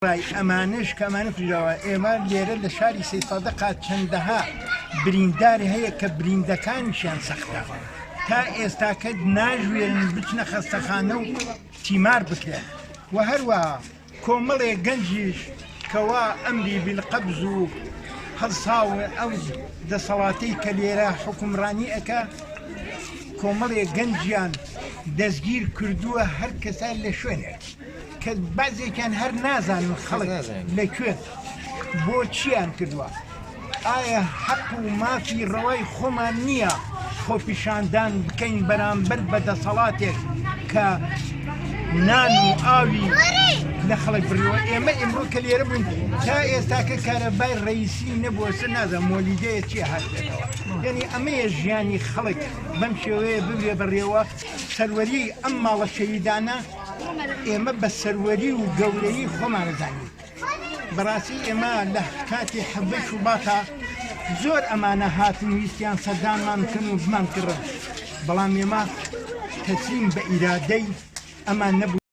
ڕای ئەمانەش کە ئەمانە کوژراوە، ئێمە لێرە لە شاری سەیدسادقا چەندەها بریندار هەیە کە بریندەکانیشیان سەختە تا ئێستاکە ناژوێرن بچنە خەستەخانە و تیمار بکرێن و هەروەها کۆمەڵێ گەنجیش کەوا ئەمری بیلقەبز و هەڵساون ئەو دەسەڵاتەی کە لێرە حوکمڕانی ئەکا کۆمەڵێ گەنجیان دەستگیر کردووە هەر کەسە لە شوێنێک کە بەعزێکیان هەر نازانن خەڵک لە کوێن بۆ چیان کردووە ئایا حەق و مافی ڕەوای خۆمان نییە خۆپیشاندان بکەین بەرامبەر بە دەسەڵاتێک کە نان و ئاوی لە خەڵک بڕیوە ئێمە ئیمڕۆ کە لێرە بووین تا ئێستا کە کارەبای ڕئیسی نەبووە سەر نازانم مۆلیدەیە چیە هاتبێتەوە یعنی ئەمەیە ژیانی خەڵک بەم شێوەیە ببرێ بەڕێوە سەروەری ئەم ماڵە شەهیدانە ئێمە بە سەروەری و گەورەیی خۆمان ئەزانین. بەڕاستی ئێمە لە کاتی حەڤدەی شوباتا زۆر ئەمانە هاتن ویستیان سەردانمان بکەن و بمان کڕن، بەڵام ئێمە تەسلیم بە ئیرادەی ئەمان نەبوو.